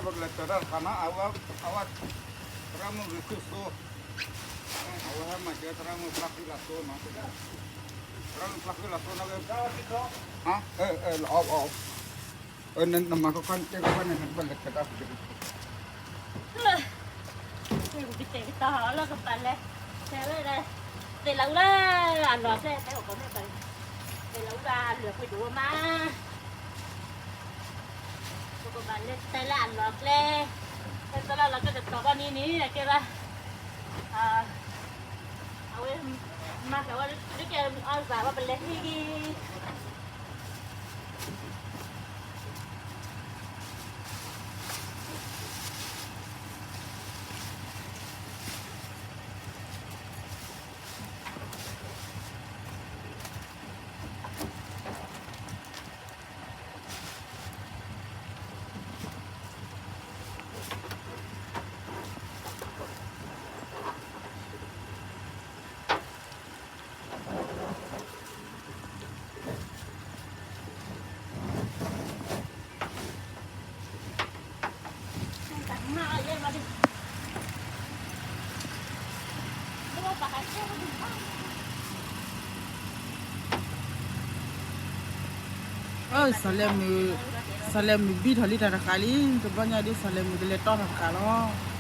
ပကလဲၤတၢ်တခါနီၤ, အဝဲ အဝဲ သရၣ်မုၣ်ဂ့ၤခုၣ်စိ, အဝဲဟဲမၤစၢၤသရၣ်မုၣ်ဖျါဃံလၤစိနီၤ, သရၣ်မုၣ်ဖျါဃံလၤစိနီၤ, လီၤအီၣ်, နမၤကခီတဲကခီန့ၣ် နဘၣ်လဲၤတၢ် ပကတဲကတီၤလၢကပၤလဲၤ, တဲဝဲဒၣ်, သ့ၣ်လၢအူလၢအလီၢ်ကျဲ, တဲအီၤကိးမ့ၢ်ပှၤ, သ့ၣ်လၢအူလၢအလီၢ်ပှ့ၤဒိၣ်မး, ပကဘၣ်လဲၤတဲလၢအလီၢ်ကျဲ, တဲလၢအလီၢ်ကျဲတတီၤဘၣ်န့ၣ်န့ၣ် အကဲဘၣ်, အဝဲ, မၤကဝဲ, ဒ်ကဲအီၣ်ဘၣ်ဝဲပလဲၤဟံၣ်ဂ့ၤ စီၤလဲၤမုၣ်, စီၤလဲၤမုၣ်ဘံထီၣ်လံတၢ်တဃာ်လံ, တဘျီညါဒ်စီၤလဲၤမုၣ်ကလဲၤတီတၢ်တဃာ်လီၤ.